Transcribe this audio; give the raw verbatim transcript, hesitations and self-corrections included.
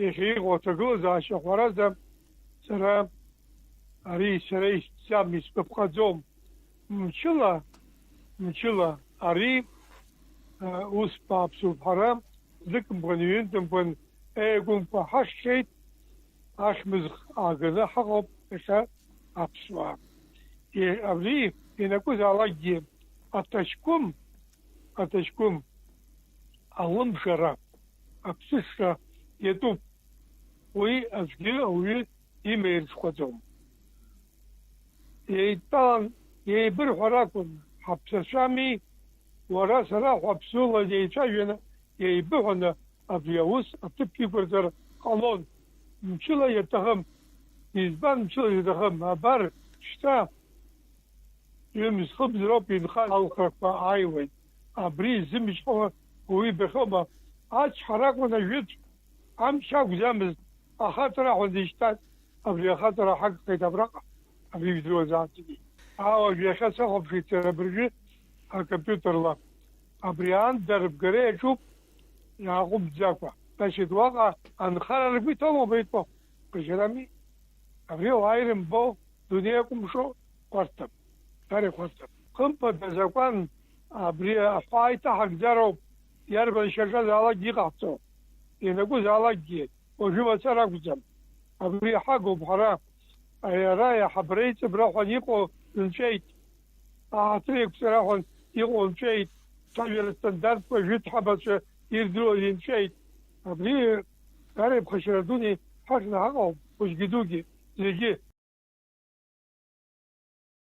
иахьа иҟоу аҭагылазаашьа ҳәарада, сара ари сара исӡам, исгәаԥхаӡом. Мчыла, мчыла, ари, а, ус бааԥсуп, ҳара зыкымкәан, ҩынтәымкәан еигәымкәа ҳашшеит, ахьмыӡӷ ааганы ҳаҟоуп иахьа аԥсуаа. Е-, абри ианакәызаалакгьы аҭаҷкәым, аҭаҷкәым алымшара, аԥсышра иатәуп. Уи аӡәгьы ауаҩы имаирҽхәаӡом. Еидтәалан еибырҳәар акәын, ҳаԥсацәами, уара сара ҳәа ԥсуала еицәажәаны, еибыҳәаны абри аус аҭыԥ иқәырҵар ҟалон. Мчыла иаҭахым. Избан мчыла иаҭахым? Абар, шьҭа ҩымз-хымз роуп инхаз алхрақәа ааиуеит. Абри зымчҳауа уи ибахьоума? Ачҳара акәын ажәытә. Амч акәӡамызт, ахаҵара ҳәа дишьҭан, абри ахаҵара ҳагхеит абраҟа, абри ижәдыруазаанӡагьы. Ауажә иахьа сахәаԥшит сара абыржәы акомпиутерла. Абри аан дарбгара иаҿуп иааҟәымҵӡакәа. Значит, уаҟа анхара ргәы иҭоума, беитәо? Ԥхашьарами. Абри ауаа ирымбо, дунеи иакәымшо, хәарҭам. Даара ихәарҭам. Хымԥада азакәан абри аҳәаа иҭаҳагӡароуп, иарбан шьаҿазаалакгьы иҟаҳҵо, ианакәызаалакгьы, уажәы мацара акәӡам. Абри иҳагоуп ҳара. Ара иаҳабра иҵабра ҳәа иҟоу нҵәеит. Аҳаҭыр еиқәҵара ҳәа иҟоу нҵәеит. Сажәара стандартқәа жәытә ҳабацәа ирдыруаз инҵәеит. Абри даара иԥхашьара дуны ҳаҿны ҳаҟоуп, хәыҷгьы дугьы, зегьы.